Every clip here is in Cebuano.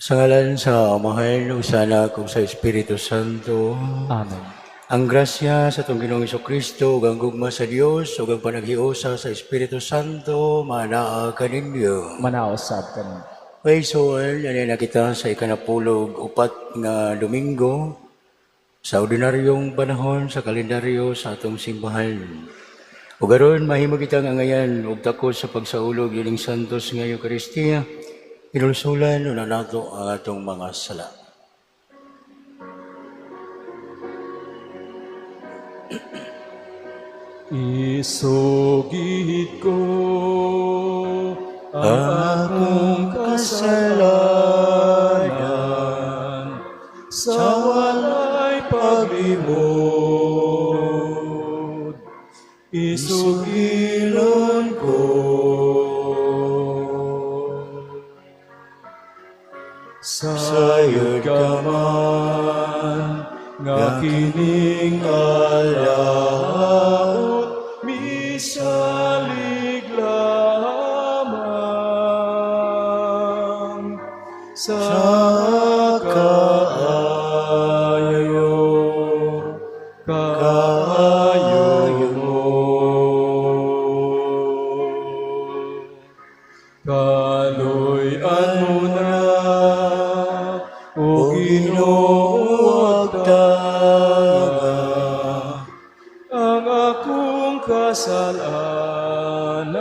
Sa ngalan sa Amahan, ug sa Anak, ug sa Espiritu Santo. Amen. Ang grasya sa atong Ginoong Kristo ug ang gugma sa Dios ug ang panaghiusa sa Espiritu Santo manaa kaninyo. Manaa usab kanimo. Igsoon, anhi na kita sa 14 nga Domingo sa ordinaryong panahon sa kalendaryo sa atong simbahan. Ug aron mahimo kitang angayan og takos sa pagsaulog ining santos nga Eukaristiya, hinulsulan una nato ang atong mga sala. Isugid ko ang akong kasalanan sa walay paglimod. Isugilon ko sayod ka man nga kining alaot misalig lamang sa kaayo kaayo mo. Kaluy-an mo na, O Ginoo, tanga ang akong kasalanan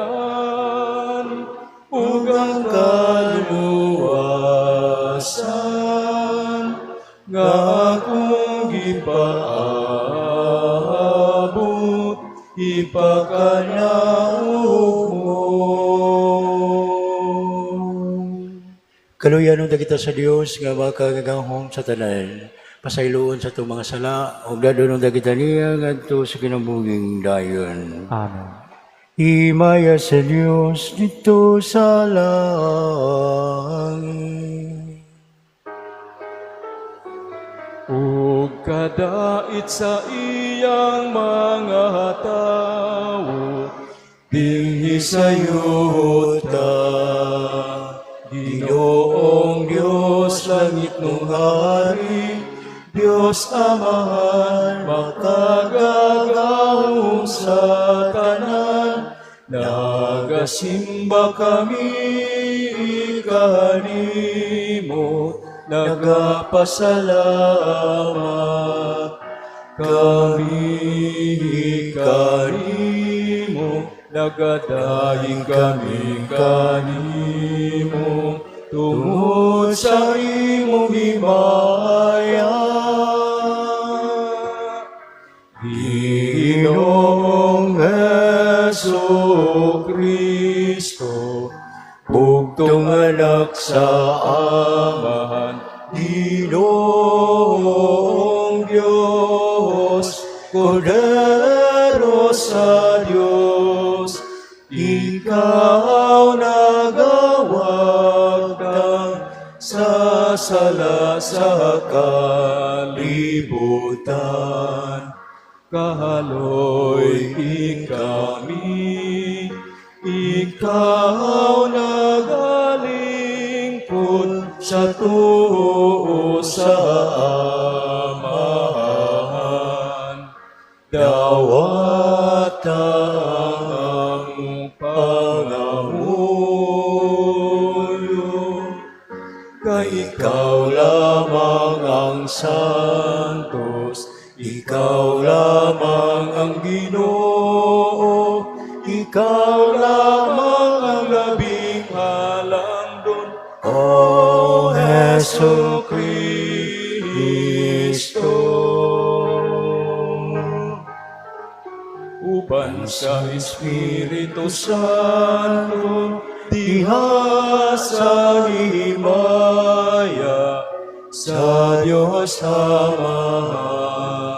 ug ang kaluwasan nga akong gipaabot ipakanaog mo. Kaluyan unta kita sa Dios nga makagagahom sa tanan. Pasayloon sa atong mga sala ug dadon unta kita niya ngadto sa kinabuhing dayon. Amen. Himaya sa Dios didto sa langit. Ug kadait sa iyang mga tawo dinhi sa yuta. Ginoong Dios, langitnong hari, Dios Amahan, makagagahom sa tanan, nagasimba kami kanimo, nagapasalamat kami kanimo, nagadayeg kami kanimo, tungod sa imong himaya. Ginoong Hesu Kristo, bugtong anak sa Amahan, Ginoong Diyos, Kordero sa Diyos, ikaw nagawagtang sa sala sa kalibutan. Kahaloy kami, ikaw nagalingkod sa tuo sa Amahan. Dawata ang pangamuyo, kay ikaw lamang ang santos, ikaw lamang ang Ginoo, ikaw lamang ang labing halangdon, O Hesu Kristo. Uban sa Espiritu Santo, diha sa himaya, sa Diyos Amahan.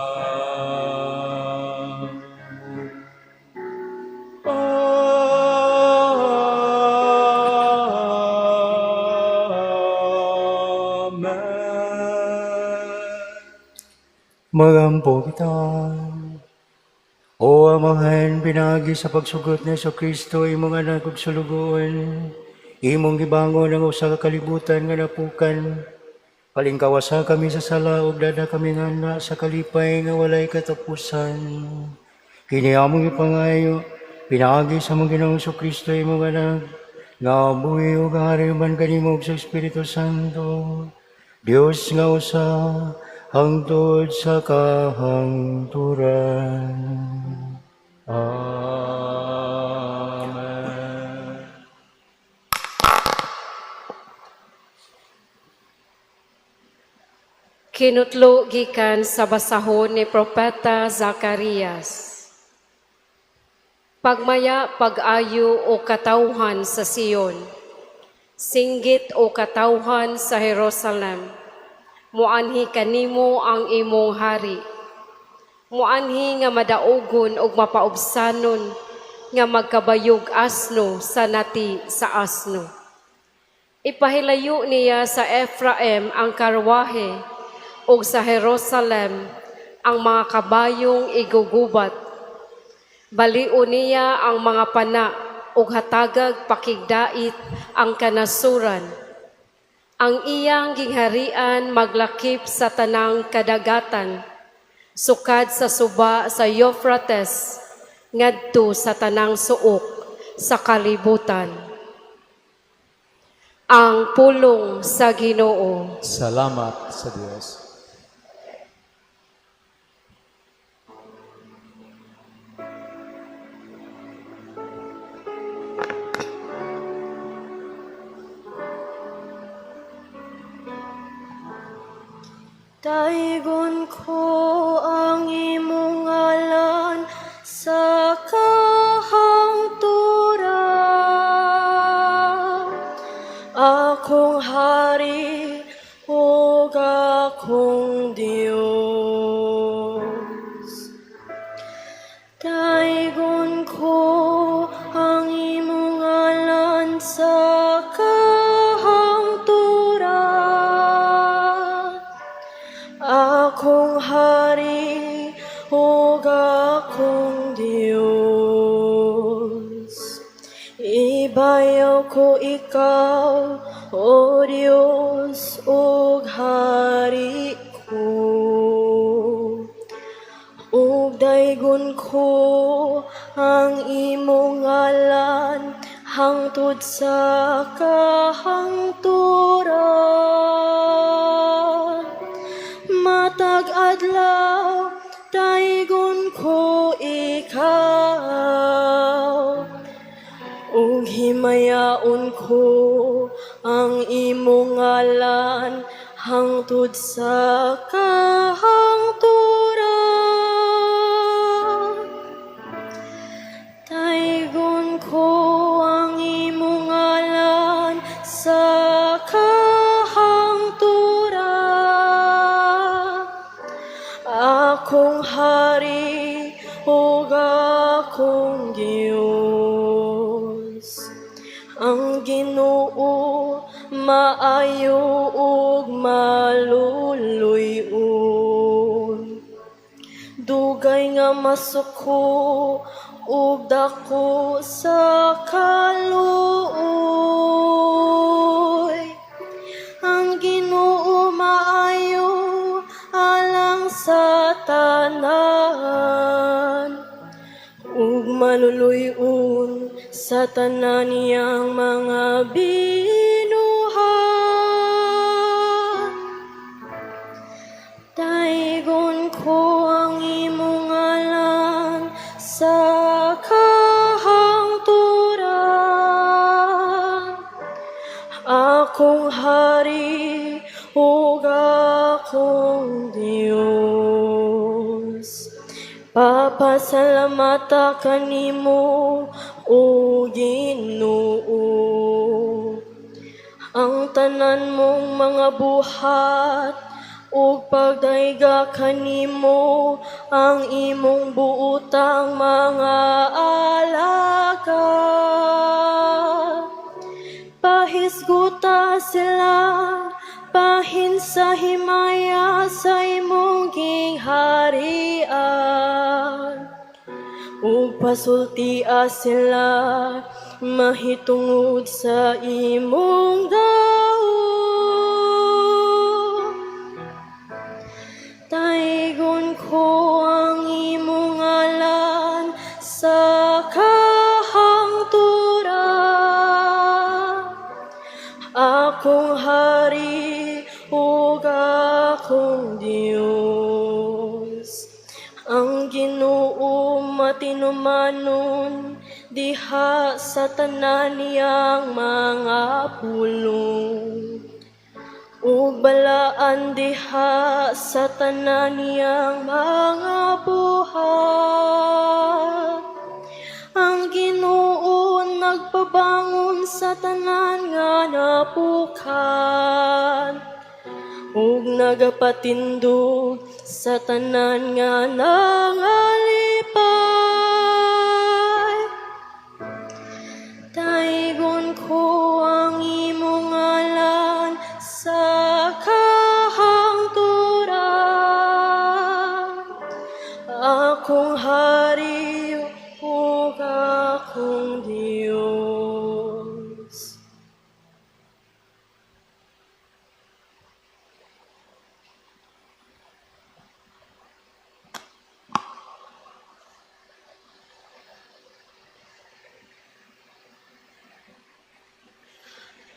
Amen. Magampo kita. O Amahan, pinaagi sa pagsugot ni Kristo imong anak ug sulugoon, Imong gibangon ang usa ka kalibutan nga napukan. Palingkawasa kami sa sala ug dad-a kami ngana sa kalipay nga walay katapusan. Kini among ipangayo pinaagi sa among Ginoong Kristo, imong anak, nga buhi ug hari uban kanimo ug sa Espiritu Santo, Dios nga usa, hangtod sa kahangturan. Amen. Kinutlo gikan sa basahon ni Propeta Zacarias. Pagmaya pag-ayo o katawhan sa Sion, singgit o katawhan sa Jerusalem, muanhi kanimo ang imong hari. Muanhi nga madaugon ug mapaubsanon nga magkabayog asno sa nati sa asno. Ipahilayo niya sa Ephraim ang karwahe ug sa Jerusalem ang mga kabayong igugubat. Balio niya ang mga pana ug hatagag pakigdait ang kanasuran. Ang iyang gingharian maglakip sa tanang kadagatan, sukad sa suba sa Euphrates ngadto sa tanang suok sa kalibutan. Ang pulong sa Ginoo. Salamat sa Dios. Daygon ko ang imong ngalan sa kahangturan, akong hari ug akong Dios. Daygon ko ang imong ngalan sa kahangturan, akong hari ug akong Dios. Ibayaw ko ikaw, O Dios, ug hari ko. Ug daygon ko ang imong ngalan hangtod sa kahangturan. Matag adlaw daygon ko ikaw, ug himayaon ko ang imong ngalan hangtod sa kahangturan. Daygon ko ang imong ngalan sa kahangturan, akong hari ug akong Dios. Ang Ginoo maayo ug maluluy-on, dugay nga masuko ug dako sa kaluoy. Ang Ginoo maayo alang sa tanan, ug maluluy-on sa tanan niyang mga binuhat. Daygon ko ang imong ngalan sa kahangturan, akong hari ug akong Dios. Papasalamata kanimo, O Ginoo, ang tanan mong mga buhat, ug pagdayga kanimo ang imong buotang mga alagad. Pahisguta sila bahin sa himaya sa imong gingharian, ug pasultia sila Mahitungod sa imong daog, daygon ko ang imong ngalan sa kahangturan. Akong hari ug akong Dios. Ang Ginoo matinumanon diha sa tanan niyang mga pulong, ug balaan diha sa tanan niyang mga buhat. Ang Ginoo nagpabangon sa tanan nga napukan ug nagapatindog sa tanan nga nangalipay. Daygon ko ang imong ngalan sa kahangturan. Akong hari ug akong Dios.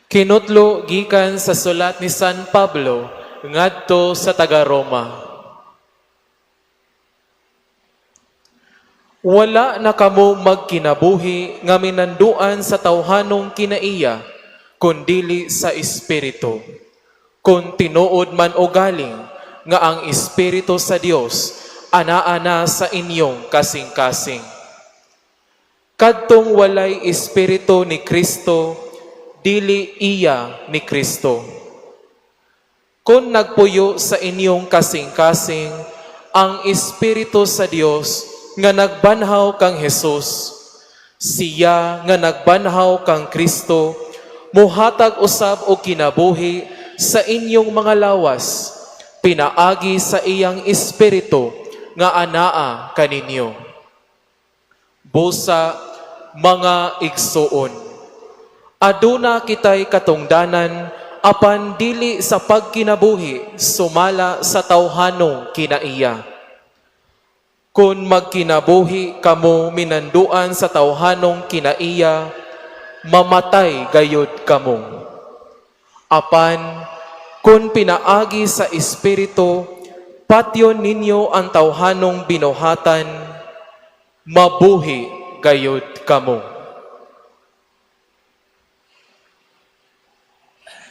Kinutlo gikan sa sulat ni San Pablo ngadto sa taga-Roma. Wala na kamo magkinabuhi nga minanduan sa tawhanong kinaiya, kundili sa Espiritu. Kung tinuod man o galing nga ang Espiritu sa Dios anaa na sa inyong kasing-kasing. Kadtong walay Espiritu ni Kristo, dili iya ni Kristo. Kung nagpuyo sa inyong kasing-kasing ang Espiritu sa Dios nga nagbanhaw kang Hesus, siya nga nagbanhaw kang Kristo, muhatag usab og kinabuhi sa inyong mga lawas, pinaagi sa iyang Espiritu nga anaa kaninyo. Busa, mga igsuon, aduna kitay katungdanan apan dili sa pagkinabuhi sumala sa tawhanong kinaiya. Kung magkinabuhi kamo minanduan sa tawhanong kinaiya, mamatay gayud kamo. Apan kung pinaagi sa Espiritu, patyon ninyo ang tawhanong binuhatan, mabuhi gayud kamo.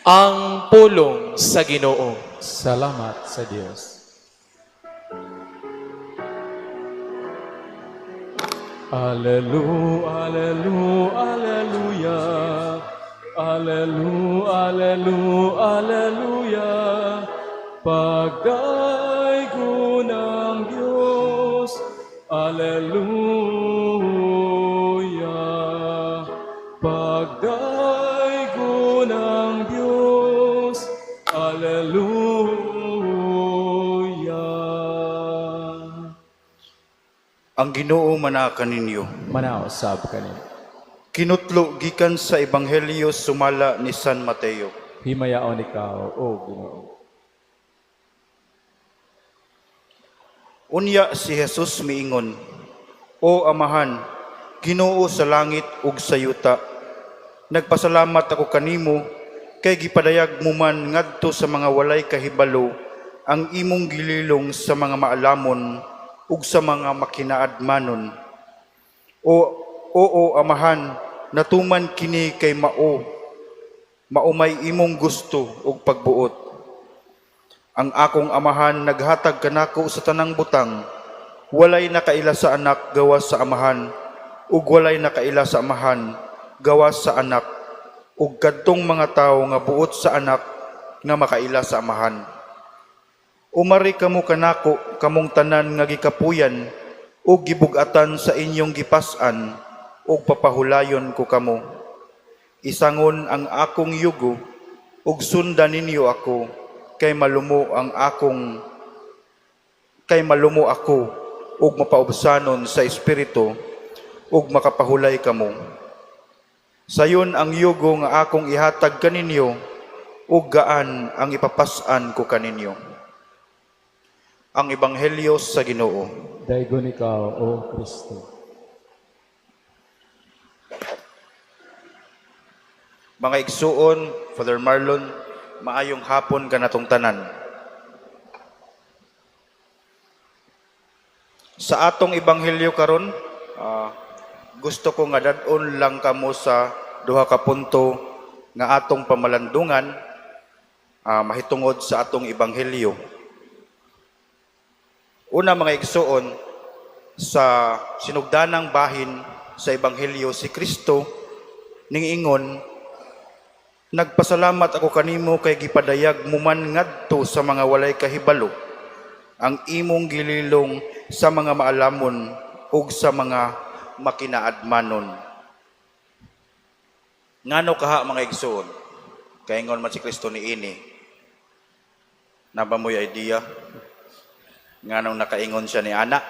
Ang pulong sa Ginoo. Salamat sa Dios. Alleluia, alleluia, alleluia. Alleluia, alleluia, alleluia. Pagdaygon ang Diyos. Alleluia. Pagdaygon ang Diyos. Alleluia. Ang Ginoo manaa kaninyo. Manaa usab kaninyo. Kinutlo gikan sa Ebanghelyo sumala ni San Mateo. Himayaon ikaw, O Ginoo. Unya si Jesus miingon, O Amahan, Ginoo sa langit ug sa yuta, nagpasalamat ako kanimo kay gipadayag mo man ngadto sa mga walay kahibalo ang imong gililong sa mga maalamon ug sa mga makinaadmanon. O oo, Amahan, natuman kini kay mao may imong gusto ug pagbuot. Ang akong Amahan naghatag kanako sa tanang butang. Walay nakaila sa anak gawas sa Amahan, ug walay nakaila sa Amahan gawas sa anak, ug kadtong mga tawo nga buot sa anak nga makaila sa Amahan. Umari kamo kanako, kamong tanan nga gikapuyan ug gibug-atan sa inyong gipas-an, ug papahulayon ko kamo. Isangon ang akong yugo ug sundan ninyo ako, kay malumo ako ug mapaubsanon sa espiritu, ug makapahulay kamo. Sayon ang yugo nga akong ihatag kaninyo ug gaan ang ipapas-an ko kaninyo. Ang Ebanghelyo sa Ginoo. Daygon ikaw, O Kristo. Mga igsuon, Father Marlon, maayong hapon kanatong tanan. Sa atong ebanghelyo karon, gusto ko nga dad-on lang kamo sa duha ka punto nga atong pamalandungan mahitungod sa atong ebanghelyo. Una, mga igsuon, sa sinugdanang bahin sa ebanghelyo, si Kristo ningingon, "Nagpasalamat ako kanimo kay gipadayag mo man ngadto sa mga walay kahibalo ang imong gililong sa mga maalamon ug sa mga makinaadmanon." Ngano kaha, mga igsuon? Kaingon man si Kristo niini. Naa ba mo'y idea? Nganong nakaingon siya ni ana?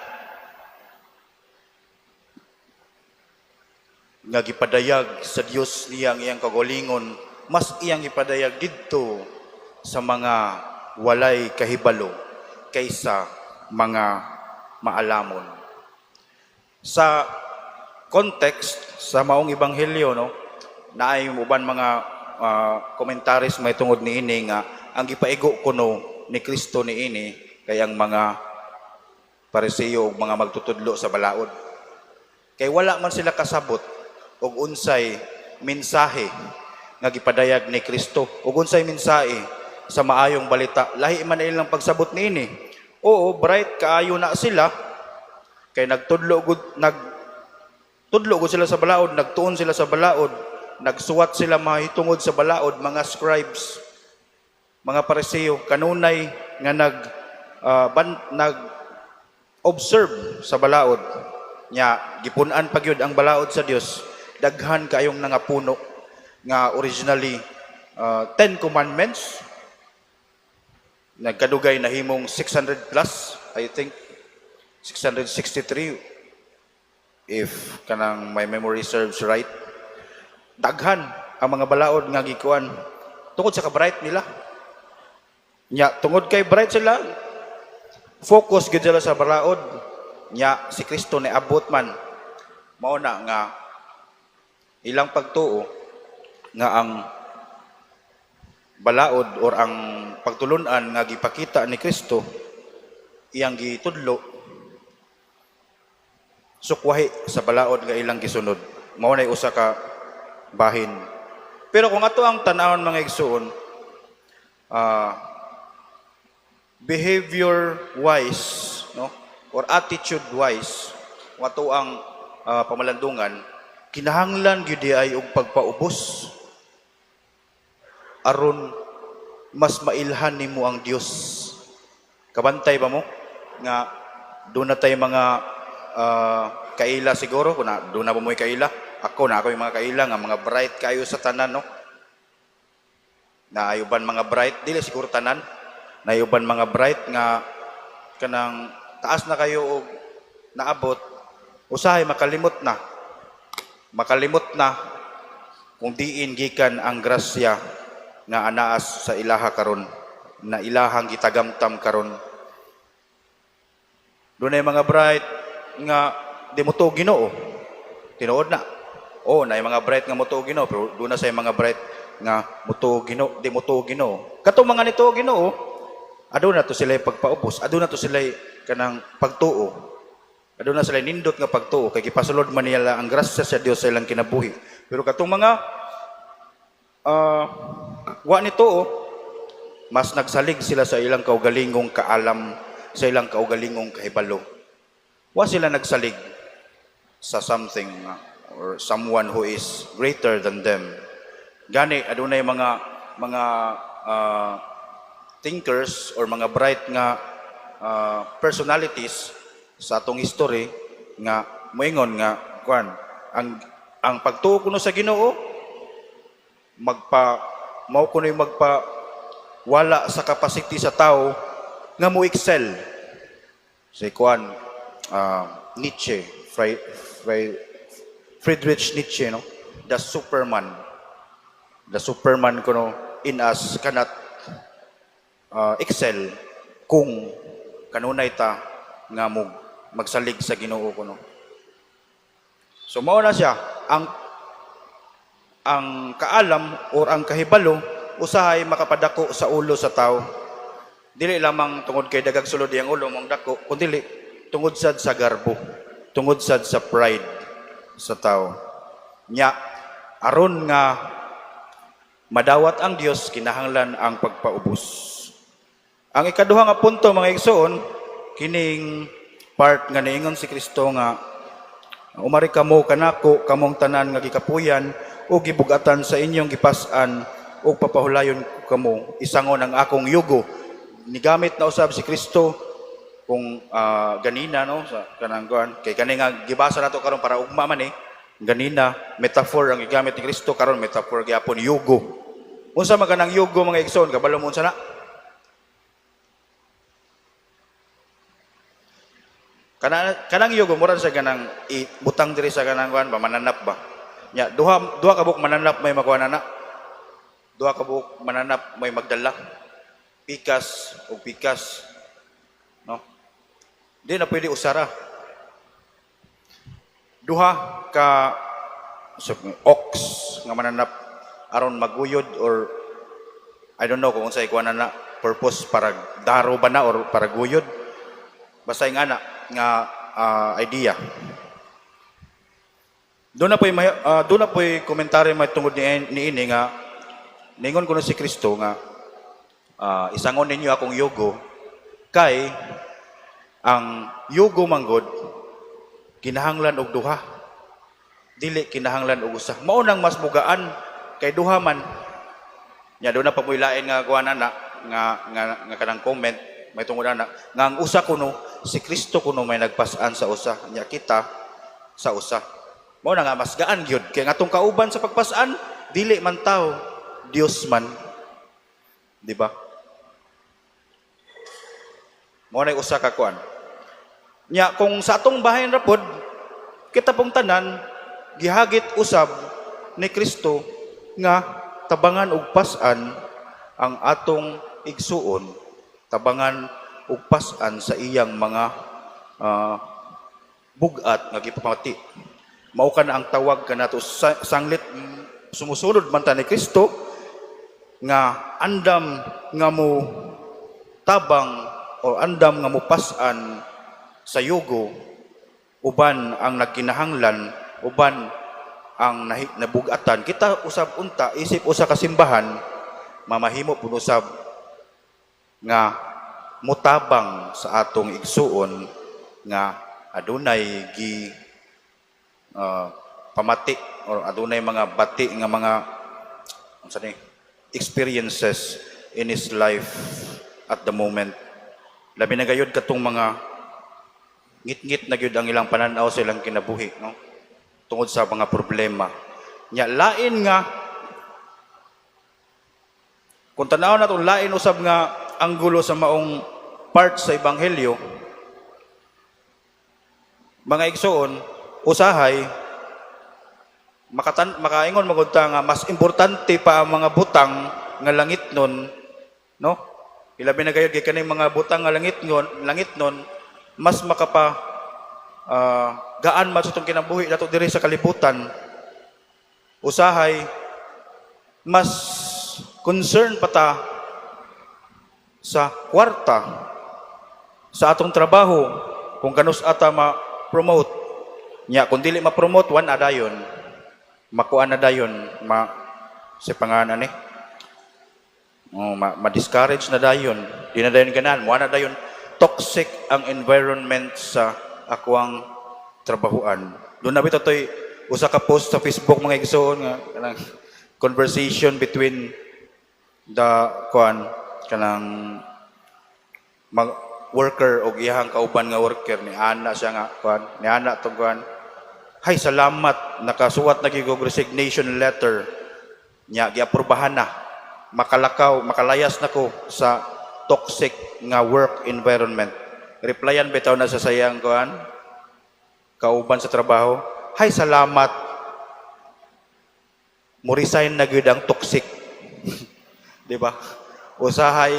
Nga gipadayag sa Dios niya ang iyang kagalingon, mas iyang ipadayag didto sa mga walay kahibalo kaysa mga maalamon. Sa context sa maong ebanghelyo, no, naay uban mga komentaris may tungod niini nga ang gipaigo kuno ni Kristo niini kay ang mga Pariseo ug mga magtutudlo sa balaod. Kay wala man sila kasabot og unsay mensahe nga gipadayag ni Kristo ug unsay mensahe sa maayong balita. Lahi man ilang pagsabot niini. Oo, bright kaayo na sila kay nagtudlo gud sila sa balaod, nagtuon sila sa balaod, nagsuwat sila mahitungod sa balaod, mga scribes, mga Pariseo, kanunay nga nag observe sa balaod. Nya gipun-an pa gyud ang balaod sa Dios, daghan kaayong nangapuno nga originally 10 commandments, nagkadugay nahimong 600 plus, I think 663 if kanang my memory serves right. Daghan ang mga balaod nga gikuan tungod sa ka-bright nila. Nya tungod kay bright sila, focus gid sila sa balaod. Nya si Kristo ni abot man, mao na nga ilang pagtuo nga ang balaod or ang pagtulunan nga gipakita ni Kristo, iyang gitudlo, sukwahi sa balaod nga ilang gisunod. Mao nay usa ka bahin. Pero kung ato ang tan-awon, mga igsuon, behavior wise, no, or attitude wise, kung ato ang pamalandungan, kinahanglan gyud ay og pagpaubos aron mas mailhan nimo ang Dios. Kabantay ba mo nga duna tay mga kaila siguro, kung na, duna ba mo'y kaila? Ako na ako yung mga kaila nga mga bright kayo sa tanan, no? Naay uban mga bright, dili siguro tanan. Naay uban mga bright nga kanang taas na kayo og naabot, usahay makalimot na. Makalimot na kung diin gikan ang grasya nga anaas sa ilaha karon, na ilahang gitagamtam karon. Dunay mga bright nga di mo tuo Ginoo. Tinuod na. Oh, naay mga bright nga motuo Ginoo, pero duna say mga bright nga motuo Ginoo, di motuo Ginoo. Katong mga nituo Ginoo, aduna to sila pagpaubos, aduna to sila kanang pagtuo. Aduna sila nindot nga pagtuo kay gipasulod man nila ang grasya sa Dios sa ilang kinabuhi. Pero katong mga wa nituo, mas nagsalig sila sa ilang kaugalingong kaalam, sa ilang kaugalingong kahibalo. Wa sila nagsalig sa something or someone who is greater than them. Gani adunay mga thinkers or mga bright nga personalities sa atong history nga moingon nga kuan, ang pagtuo kuno sa Ginoo magpa mao kuno'y magpa wala sa capacity sa tao nga mo excel. Si kuan, Nietzsche, Friedrich Nietzsche, no? the Superman. The Superman kuno in us cannot excel kung kanunay ta nga mo magsalig sa Ginoo kuno. So mao na siya ang kaalam or ang kahibalo usahay makapadako sa ulo sa tao. Dili lamang tungod kay dagag sulod iyang ulo mong dako, kundi tungod sad sa garbo, tungod sad sa pride sa tao. Nya aron nga madawat ang Dios, kinahanglan ang pagpaubos. Ang ikaduha nga punto, mga igsoon, kining part nga niingon si Kristo nga "Umari kamo kanako, kamong tanan nga gikapuyan o gibugatan sa inyong gipas-an, ug papahulayon ko kamo. Isangon ang akong yugo." Nigamit na usab si Kristo kung ganina, no, sa kanang kuan, kay kani nga gibasa nato karon para ugma man eh. Ganina metaphor ang gigamit ni Kristo, karon metaphor gyapon, yugo. Unsa man kanang yugo, mga igsoon? Kabalo mo unsa na? Kanang yugo mura sa kanang ibutang diri sa kanang kuan ba, mananap ba. Nya duha duha ka buok mananap may makuha na. Duha ka buok mananap may magdala. Pikas o pikas. No? Di na pwede usara. Duha ka so, ox nga mananap aron maguyod or I don't know kung unsay kuha na purpose, para daro ba na or para guyod. Basta yung ana nga idea. Doon na po'y komentaryo may tungod ni ini nga ningon kuno si Kristo nga "Isangon ninyo akong yugo," kay ang yugo manggod kinahanglan og duha, dili kinahanglan og usa. Mao nang mas mugaan kay duha man. Nya doon na pa mo'y lain nga kuan ana nga kanang comment may tungod ana nga ang usa kuno si Kristo kuno may nagpas-an sa usa, nya kita sa usa. Mao na nga mas gaan gyud kay nga atong kauban sa pagpas-an dili man tao, Dios man, di ba? Mao na usa ka kuan. Nya kung sa atong bahin ra pod, kita pong tanan gihagit usab ni Kristo nga tabangan og pas-an ang atong igsuon, tabangan og pas-an sa iyang mga bugat nga gipamati. Mao kana ang tawag kanato sanglit sumusunod man ta ni Kristo nga andam nga mo tabang o andam nga mopas-an sa yugo uban ang nagkinahanglan, uban ang nabugatan. Kita usab unta isip usa ka simbahan mamahimo pud usab nga mutabang sa atong igsuon nga adunay gi pamati or adunay mga bati nga mga unsa ni experiences in his life at the moment, labi na gayud katong mga ngit-ngit na gyud ang ilang pananaw sa ilang kinabuhi, no, tungod sa mga problema. Nya lain nga kung tanaw nato, lain usab nga anggulo sa maong part sa ebanghelyo, mga igsoon. Usahay makaingon magud ta nga mas importante pa ang mga butang nga langit nun, no? Ilabi na gayud kay kaning mga butang nga langit nun mas makapa gaan man sa itong kinabuhi nato diri sa kalibutan. Usahay mas concern pa ta sa kwarta, sa atong trabaho, kung kanus ata ma-promote. Nya kung dili ma-promote, wan adayon, makuan na dayon, ma si panganan eh. Oh, ma-discourage na dayon, di na dayon ganahan mo na dayon, toxic ang environment sa akuang trabahuan. Doon na bitaw toy usa ka post sa Facebook, mga igsoon, nga kanang conversation between the kuan kanang mag worker og iyahang kauban nga worker. Ni ana siya nga kuan, ni ana tong kuan, "Hay, salamat, nakasuwat na gyud og resignation letter. Nya giaprobahan na, makalakaw, makalayas na ko sa toxic nga work environment." Replyan bitaw na sa sayang kuan kauban sa trabaho, "Hay, salamat." Mo resign na gyud ang toxic. Di ba? Usahay,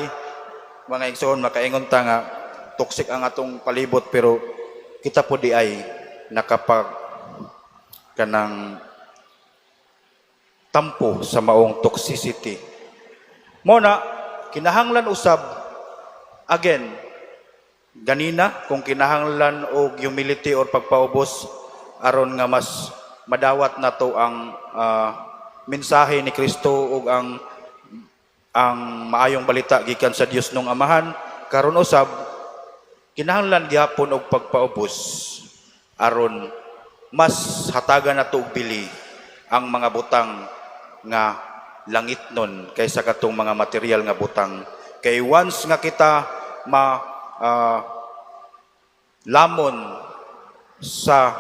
mga igsoon, makaingon ta nga toxic ang atong palibot, pero kita po diay nakapag kanang tampo sa maong toxicity. Mo na kinahanglan usab, again, ganina kung kinahanglan og humility or pagpaubos aron nga mas madawat nato ang mensahe ni Kristo ug ang maayong balita gikan sa Dios nung Amahan, karon usab kinahanglan gihapon og pagpaubos aron mas hatagan nato og bili ang mga butang nga langit nun kaysa katong mga material nga butang, kay once nga kita ma lamon sa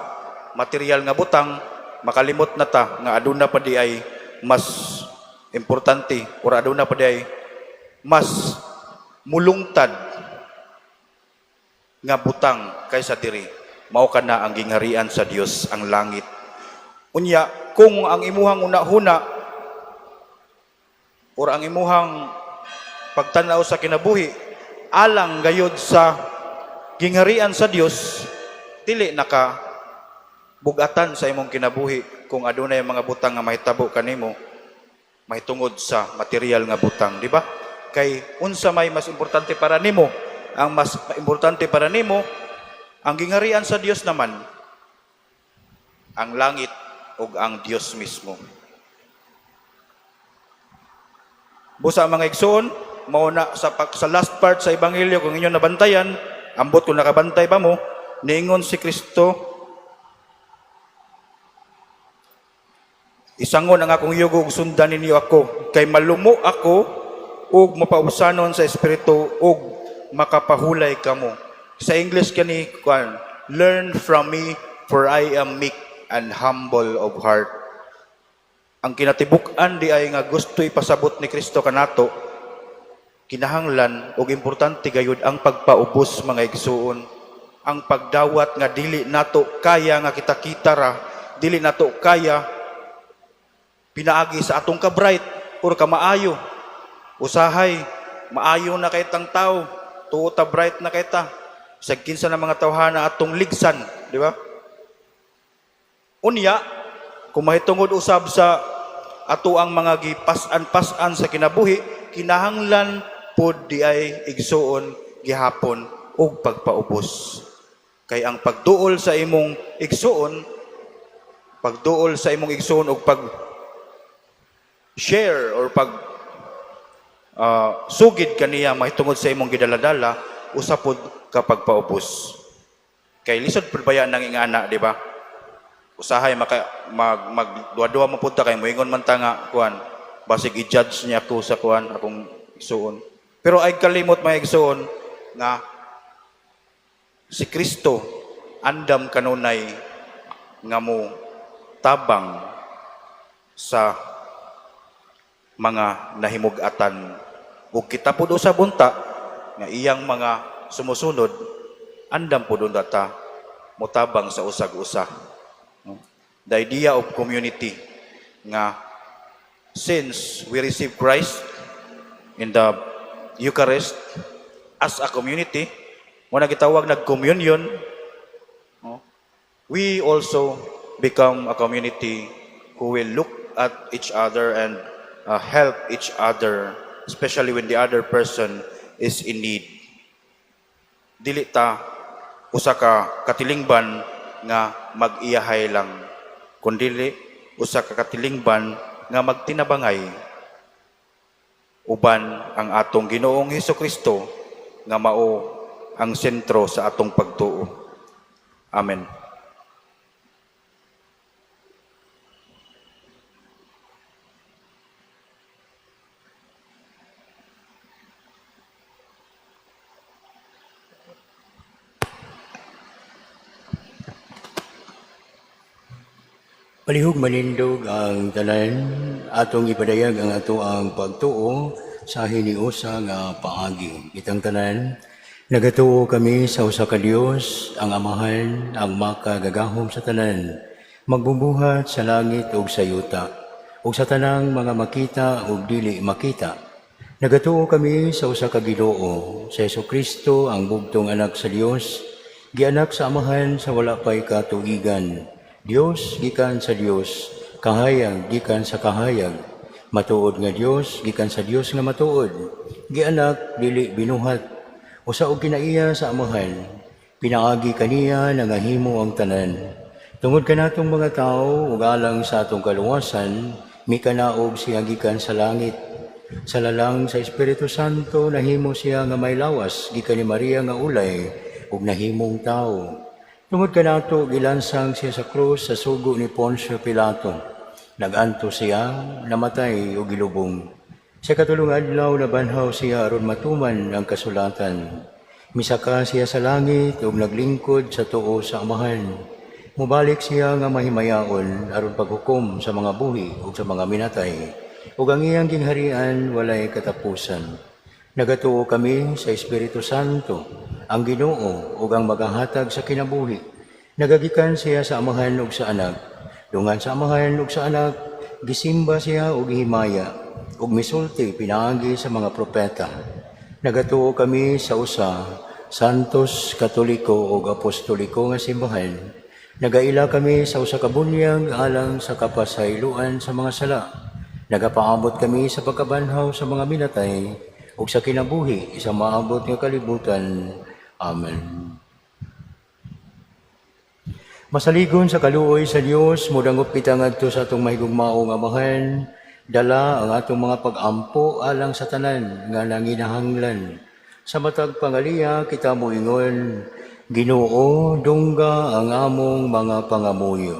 material nga butang, makalimot na ta nga aduna pa diay mas importante or aduna pa diay mas mulungtad nga butang kaysa diri. Mao kana ang gingharian sa Dios, ang langit. Unya kung ang imuhang una-huna or ang imuhang pagtan-aw sa kinabuhi alang gayod sa gingharian sa Dios, dili naka bugatan sa imong kinabuhi kung adunay mga butang nga mahitabo kanimo mahitungod sa material nga butang, di ba? Kay unsa may mas importante para nimo? Ang mas importante para nimo ang gingharian sa Dios naman, ang langit ug ang Dios mismo. Busa, mga igsoon, mao na sa last part sa ebanghelyo, kung inyo nabantayan, ambot kung nakabantay ba mo, niingon si Kristo, "Isangon ang akong yugo ug sundan ninyo ako, kay malumo ako ug mapausanon sa espiritu ug makapahulay kamo." Sa English kani kuan, "Learn from me, for I am meek and humble of heart." Ang kinatibuk-an diay nga gusto ipasabot ni Kristo kanato, kinahanglan ug importante gayud ang pagpaubos, mga igsuon. Ang pagdawat nga dili nato kaya nga kita-kita ra, dili nato kaya pinaagi sa atong ka-bright or kamaayo. Usahay, maayo na kay tang tao, tuo ta bright na kay ta. Sa kinsa na mga tawhana atong ligsan, di ba? Unya, kung mahitungod usab sa ato ang mga gipas-an-pas-an sa kinabuhi, kinahanglan pod diay, igsuon, gihapon og pagpaubos. Kay ang pagduol sa imong igsuon, pagduol sa imong igsuon og pag share or pag sugid kaniya mahitungod sa imong gidaladala, usa pod ka pagpaubos. Kay lisod pud baya nang ingana, di ba? Usahay maka mag mag duwa-duwa mo pud ta, kay moingon man ta nga kuan, basig i-judge niya ako sa kuan, akong igsuon. Pero ay kalimot, mga igsuon, nga si Kristo andam kanunay nga mo tabang sa mga nahimug-atan, ug kita pud usab unta nga iyang mga sumusunod, andam pud unta ta motabang sa usag-usa, no? The idea of community nga since we receive Christ in the Eucharist as a community, mo na gitawag nag-communion, no? We also become a community who will look at each other and help each other, especially when the other person is in need. Dili ta usa ka katilingban nga mag-iyahay lang, kundili usa ka katilingban nga magtinabangay uban ang atong Ginoong Hesus Kristo nga mao ang sentro sa atong pagtuo. Amen. Palihog manindog ang tanan, atong ipadayag ang ato ang pagtuo sa hiniusa nga paagi. Kitang tanan, nagatuo kami sa usa ka Dios, ang Amahan, ang makagagahom sa tanan, magbubuhat sa langit ug sa yuta, ug sa tanang mga makita ug dili makita. Nagatuo kami sa usa ka Ginoo, sa Hesukristo ang bugtong anak sa Dios, gianak sa Amahan sa wala pay katuigan. Dios gikan sa Dios, kahayag gikan sa kahayag, matuod nga Dios gikan sa Dios nga matuod, gianak dili binuhat, usa og kinaiya sa Amahan, pinaagi kaniya nangahimo ang tanan. Tungod kanatong mga tawo ug alang sa atong kaluwasan, mikanaog siya gikan sa langit. Sa lalang sa Espiritu Santo nahimo siya nga may lawas gikan ni Maria nga ulay ug nahimong tawo. Tungod kanato gilansang siya sa krus sa sugo ni Poncio Pilato. Nagantos siya, namatay ug gilubong. Sa katulong adlaw nabanhaw siya aron matuman ang kasulatan. Misaka siya sa langit ug naglingkod sa tuo sa Amahan. Mubalik siya nga mahimayaon aron paghukom sa mga buhi ug sa mga minatay. Ug ang iyang gingharian walay katapusan. Nagatuo kami sa Espiritu Santo, ang Ginoo ug ang magahatag sa kinabuhi. Nagagikan siya sa Amahan ug sa Anak. Dungan sa Amahan ug sa Anak, gisimba siya ug gihimaya ug misulti pinaagi sa mga propeta. Nagatuo kami sa usa, Santos, Katoliko ug Apostoliko nga simbahan. Nagaila kami sa usa ka bunyag alang sa kapasayloan sa mga sala. Nagapaabot kami sa pagkabanhaw sa mga minatay ug sa kinabuhi sa maabot nga kalibutan. Amen. Masaligon sa kaluoy sa Dios, modangop kita ngadto sa atong mahigugmaong Amahan, dala ang atong mga pag-ampo alang sa tanan nga nanginahanglan. Sa matag pangaliya kita moingon, Ginoo, dungga ang among mga pangamuyo.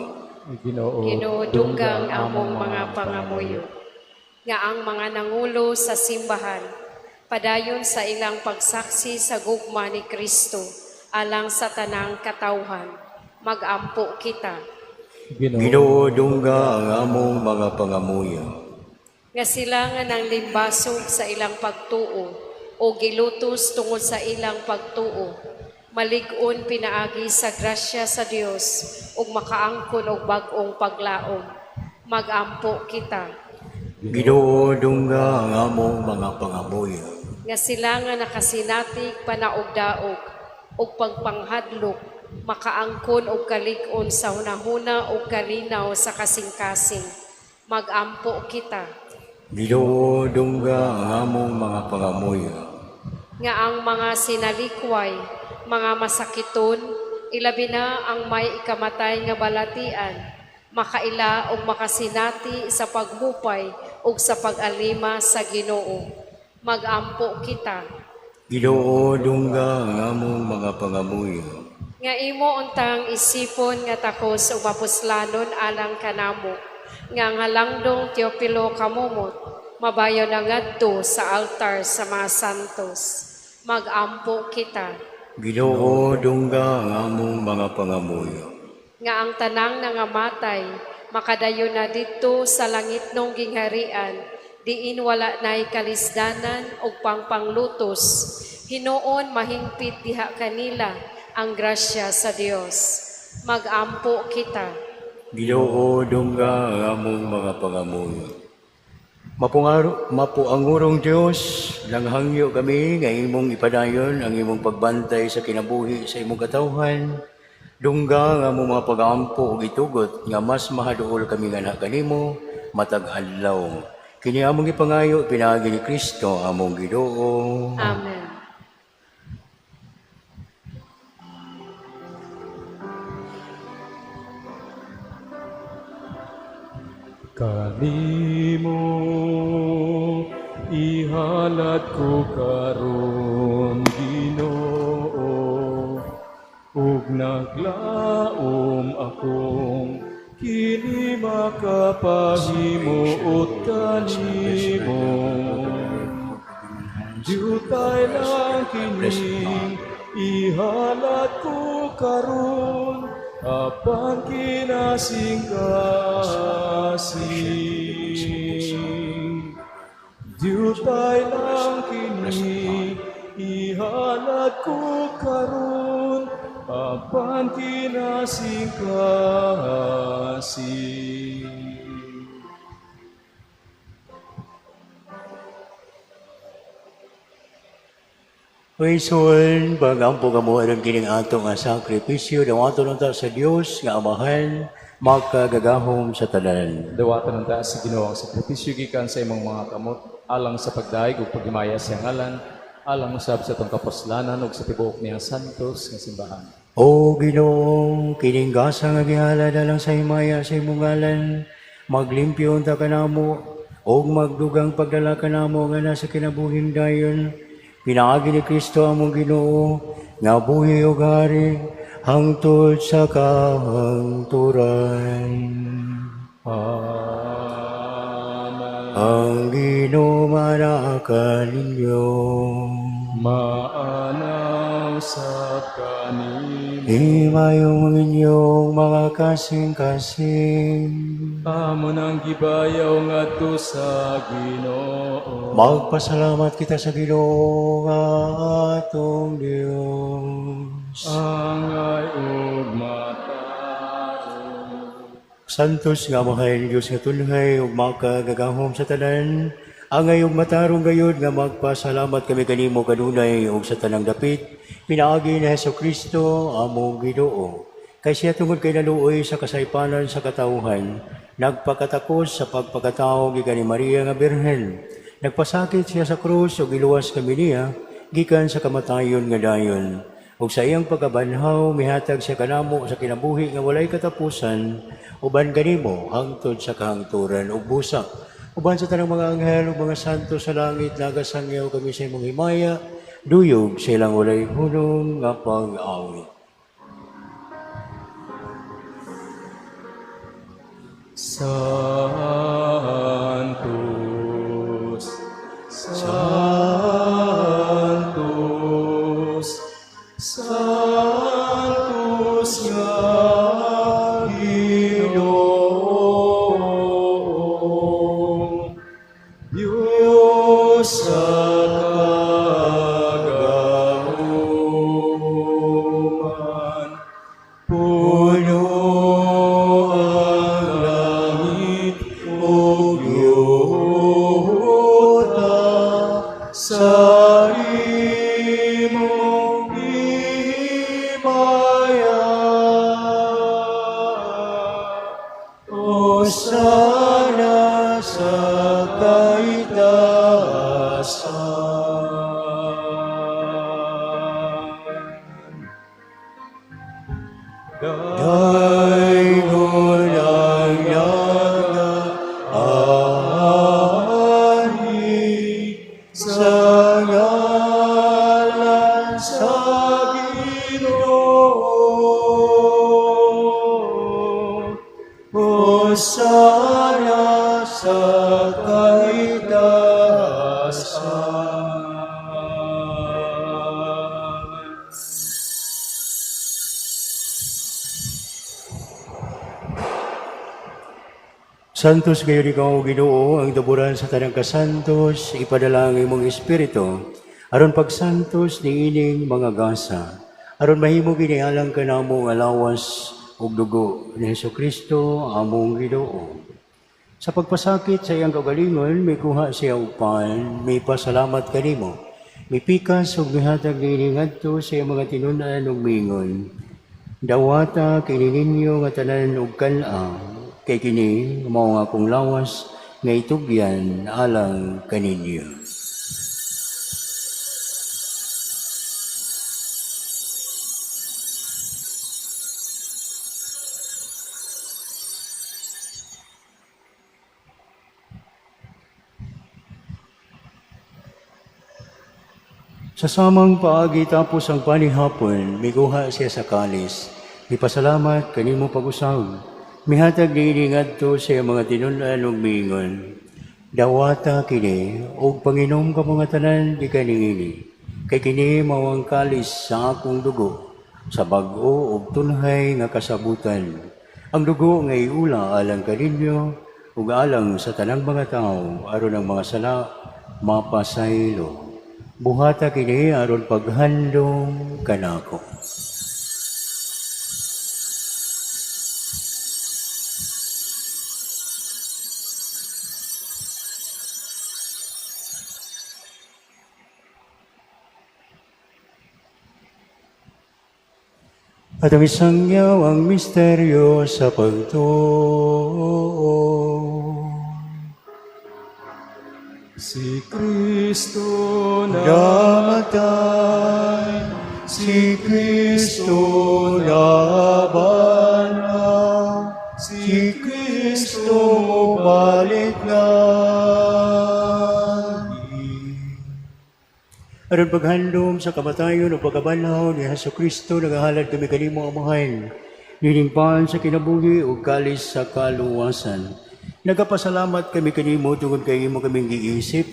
Ginoo, Ginoo, dungga ang among mga pangamuyo. Nga ang mga nangulo sa simbahan, padayon sa ilang pagsaksi sa gugma ni Kristo alang sa tanang katawhan. Magampo kita. Ginoo, Ginoo, dungga ang among mga pangamuyo. Nga sila nga nanglimbasog sa ilang pagtuo o gilutos tungod sa ilang pagtuo, malig-on pinaagi sa grasya sa Dios ug makaangkon og bag-ong paglaom. Magampo kita. Ginoo, dungga ang among mga pangamuyo. Nga sila nga nakasinatig panaog-daog ug pagpanghadlok, makaangkon og kalig-on sa hunahuna ug kalinaw sa kasing-kasing. Magampo kita. Ginoo, dungga ang among mga pangamuyo. Nga ang mga sinalikway, mga masakiton, ilabi na ang may ikamatay nga balatian, makaila og makasinati sa paghupay ug sa pag-alima sa Ginoo. Magampo kita. Ginoo, dungga ang among mga pangamuyo. Nga imo untang isipon nga takos ug mapuslanon alang kanamo, nga ang halangdong Teopilo Camomot mabayo na ngadto sa altar sa mga santos. Magampo kita. Ginoo, dungga ang among mga pangamuyo. Nga ang tanang nangamatay makadayon na didto sa langitnong gingharian, diin wala nay kalisdanan ug pangpanglutos. Hinuon mahingpit diha kanila ang grasya sa Dios. Magampo kita. Ginoo, dungga ang among mga pangamuyo. Mapuangurong Dios, nanghangyo kami nga imong ipadayon ang imong pagbantay sa kinabuhi sa imong katawhan. Dungga ang among mga pag-ampo ug itugot nga mas mahaduol kami nganha kanimo matag adlaw. Kini among gipangayo pinaagi ni Kristo among Ginoo. Amen. Kanimo ihalad ko karon, Ginoo, ug naglaom akong kini makapahimuot kanimo. Diutay lang kini ihalad ko karon, apan kinasing-kasing. Diutay lang kini ihalad ko karon, apan kinasing-kasing. Igsoon, pag-ampo kamo aron kining ato nga sakripisyo, dawaton unta sa Dios nga Amahan, makagagahom sa tanan. Dawatan unta sa Ginoo ang sakripisyo gikan sa imong mga kamot alang sa pagdayeg ug paghimaya sa iyang ngalan, alang usab sa atong kapuslanan ug sa tibuok niyang santos nga simbahan. O Ginoo, kining gasa nga gihalad alang sa himaya sa imong ngalan, maglimpyo unta kanamo ug magdugang pagdala kanamo nga nasa kinabuhing dayon. Pinaagi ni Kristo among Ginoo, nga buhi ug hari hangtod sa kahangturan. Amen. Ang Ginoo manaa kaninyo. Maana usab kanimo. Himayong ang inyong mga kasing-kasing. Amo nang gibayaw ngadto sa Ginoo. Magpasalamat kita sa Ginoo nga atong Dios. Angay ug matarong. Santos nga Amahan, Diyos nga tunhay ug makagagahom sa tanan, angay ug matarong gayud nga magpasalamat kami kanimo kanunay ug sa tanang dapit, pinaagi ni Hesus Kristo among Ginoo. Kay siya tungod kay naluoy sa kasaypanan sa katawhan, nagpakatakos sa pagpakatao gikan ni Maria nga Birhen. Nagpasakit siya sa krus ug giluwas kami niya gikan sa kamatayon nga dayon. Ug sa iyang pagkabanhaw mihatag siya kanamo sa kinabuhi nga walay katapusan, uban kanimo hangtod sa kahangturan ug busa. Uban sa tanang mga anghel ug mga santo sa langit, nagasangyaw kami sa imong himaya, duyog sa ilang walay hunong nga pag-awit. Santos, Santos, Santos nga Ginoo, Diyos sa kagahuman, puno ang langit ug yuta sa imong himaya. Hosana sa kaitaasan. Daygon ang nagaanhi sa ngalan sa Ginoo. Hosana sa kaitaasan. Santos gayon ikaw, Ginoo, ang tuboran sa tanang kasantos, ipadala ang imong espiritu, aron pagsantos niining mga gasa, aron mahimo kini alang kanamo nga lawas ug dugo ni Hesukristo among Ginoo. Sa pagpasakit sa iyang kaugalingon, mikuha siya og pan, mipasalamat kanimo, mipikas ug mihatag niini ngadto sa iyang mga tinun-an ug miingon, "Dawata kini ninyo nga tanan ug kan-a, kay kini mao ang akong lawas nga itugyan alang kaninyo." Sa samang paagi tapos ang panihapon, mikuha siya sa kalis. Mipasalamat kanimo pag-usab. Mihatag niini ngadto sa iyang mga tinun-an ug miingon, "Dawata kini ug panginom kamo nga tanan gikan niini. Kay kini mao ang kalis sa akong dugo, sa bag-o ug tunhay nga kasabutan. Ang dugo nga iula alang kaninyo ug alang sa tanang mga tawo aron ang mga sala mapasaylo. Buhata kini aron paghandom kanako." Atong isangyaw ang misteryo sa pagtuo. Si Kristo Namatay, si Kristo nabanhaw, si Kristo mobalik lagi. Aron paghandom sa kamatayon o pagkabanhaw ni Hesus Kristo, nagahalad kami kanimo, Amahan, nining paan sa kinabuhi ug kalis sa kaluwasan. Nagapasalamat kami kanimo tungod kay imo kaming giisip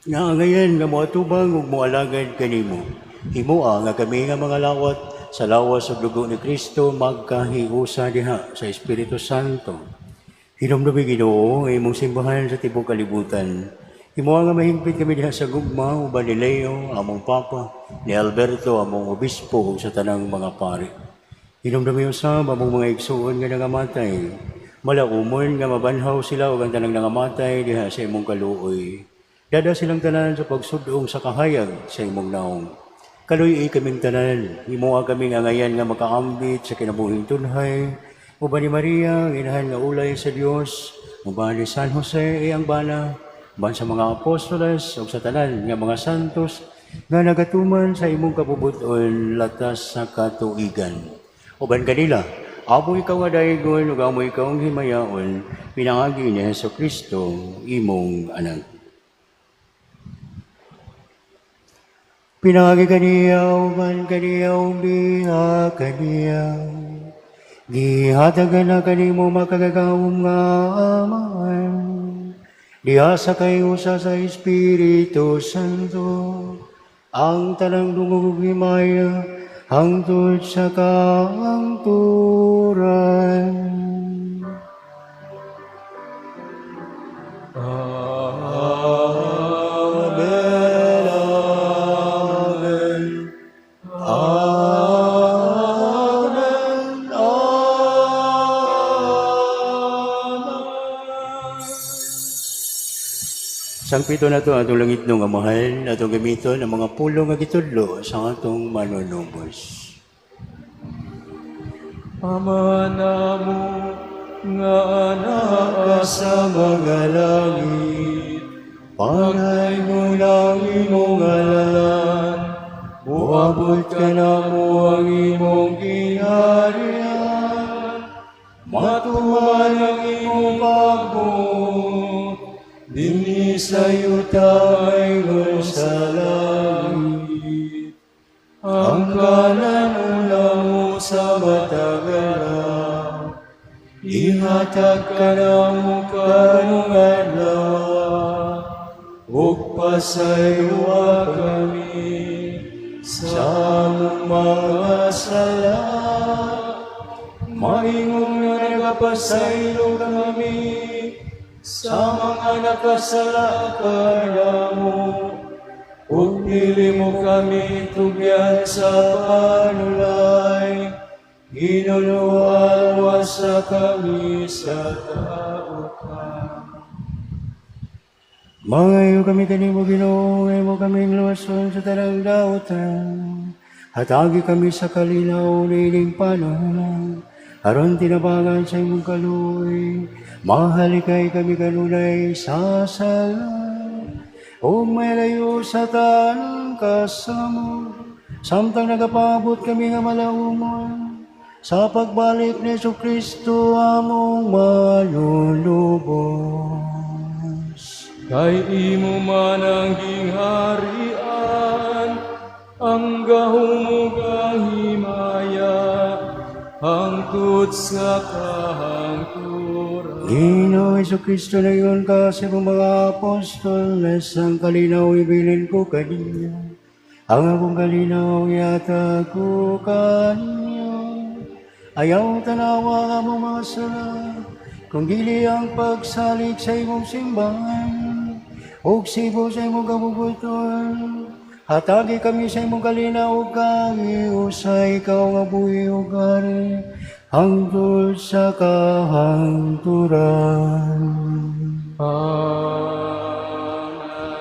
nga angayan nga moatubang ug moalagad kanimo. Himoa nga kami nga mga lawat sa lawas ug dugo ni Kristo magkahiusa diha sa Espiritu Santo. Hinumdumi, Ginoo, ang imong simbahan sa tibuok kalibutan. Himoa nga mahingpit kami diha sa gugma uban ni Leo, among Papa, ni Alberto, among Obispo, ug sa tanang mga pari. Hinumdumi usab among mga igsuon nga nangamatay. Malaumon nga mabanhaw sila ug ang tanang nangamatay diha sa imong kaluoy. Dada silang tanan sa pagsudong sa kahayag sa imong naong. Kaluy-i kaming tanan, himoa kaming angayan nga makaambit sa kinabuhing tunhay, uban ni Maria, ang inahan nga ulay sa Dios, uban ni San Jose, iyang bana, uban sa mga apostoles ug sa tanan nga mga santos nga nagatuman sa imong kabubuton latas sa katuigan. Uban kanila, amo ikaw nga daygon ug amo ikaw ang himayaon, pinaagi ni Hesus Kristo, imong anak. Pinaagi kaniya, uban kaniya, ubiha kaniya. Gihatagan na kanimo makagagahom nga Amahan. Diha sa kayusa sa Espiritu Santo, ang tanang dungog ug himaya hangtod sa kaangturan. Amen, Amen, Amen, Amen. Sangpito na to atong langit nung Amahan, atong gamiton ang mga pulong nga gitudlo sa atong manunubos. Ama namo nga anaa sa mga langit, panay mo lang imong ngalan, muabot ka na mo ang imong gingharian, matuman ang imong pagbuot, dinhi sa yuta ingon sa langit. Ang kanan mo sa matag adlaw, ihatag ka namo karong adlaw, ug pasayloa kami sa among mga sala. Maingon nga nagapasaylo kami sa mga nakasala kanamo, ug dili mo kami tugyan sa panulay, Ginoo, sa kami sa kautan. Mangayo kami kanimo, Ginoo, imo kaming luwason sa tanang dautan. Hatagi kami sa kalinaw nining panahon, aron tinabangan sa imong kaluoy, mahalikay kami kanunay sa sala, o malayo sa tanang kasamo, samtang nagapabot kami nga malaumon, sa pagbalik ni Jesu Kristo among manunubos. Kay imo man ang gingharian, ang gahom ug ang himaya, hangtod sa kahangturan. Ginoo Hesus Kristo, naingon ka sa imong mga apostoles, ang kalinaw ibilin ko kaninyo. Ang akong kalinaw ihatag ko kaninyo. Ayaw tanawa ang among mga sala, kung dili ang pagsalig sa imong simbahan, ug sibo sa imong kabubut-on. Hatagi kami sa imong kalinaw ug kahiusa, ikaw nga buhi ug hari, hangtod sa kahangturan. Amen.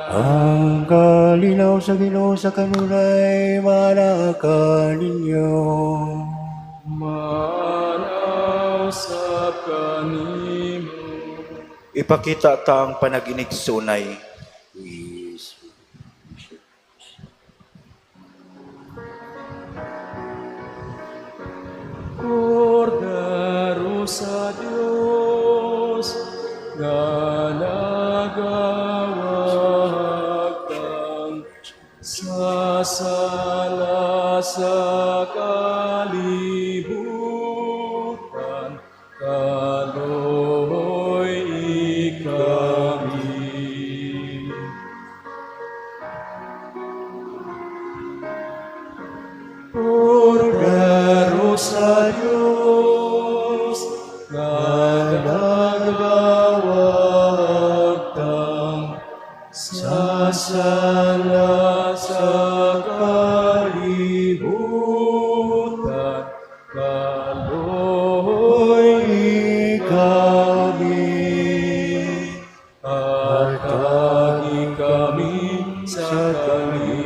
Ang kalinaw sa Ginoo sa kanunay manaa kaninyo. Maanaw sa kanimo. Ipakita ta ang panaginigsunay. Yes. Kordero sa Dios, nga nagawagtang sa sala sa kalibutan, kaluoy kami. Kordero sa Diyos, nga nagawagtang sa sala sa kalibutan, kaluoy kami. Atagi kami sa kali.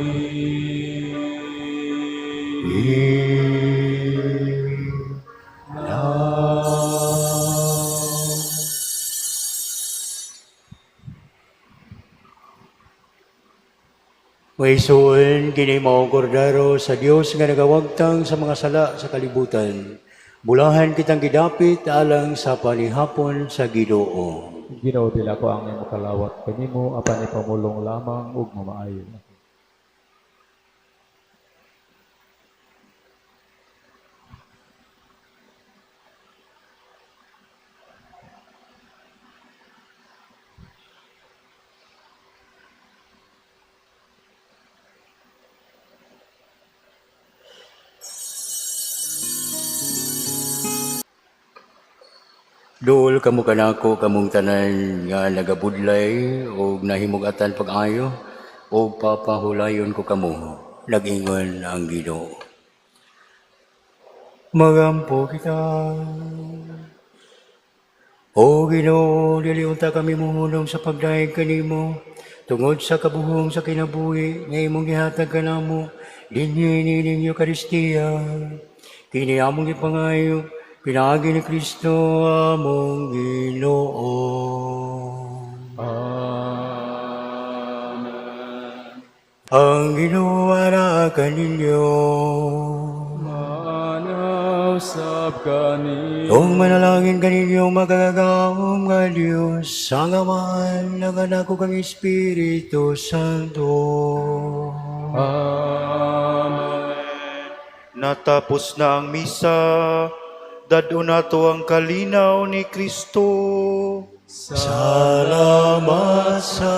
Maisuon, kini mao kordero sa Dios nga nagawagtang sa mga sala sa kalibutan. Bulahan kitang gidapit alang sa panihapon sa Ginoo. Ginoo, dili ako angay mokalawat kanimo, apan ipamulong lamang ug mamaayo ako. Duol kamo kanako kamong tanan nga nagabudlay ug nahimugatan pag-ayo ug papahulayon ko kamo, nag-ingon ang Ginoo. Magampo kita. O Ginoo, dili unta kami mohunong sa pagdayeg kanimo tungod sa kabuhong sa kinabuhi nga imong gihatag kanamo dinhi nining Eukaristiya. Kini among gipangayo pinaagi ni Kristo among Ginoo. Amen. Ang Ginoo ara kaninyo. Maanaw sab kanimo. Kung manalangin kaninyo magagahom nga Diyos, ang Amahan, ang Anak ug ang Espiritu Santo. Amen. Natapos na ang misa, dad-on nato ang kalinaw ni Kristo. Salamat sa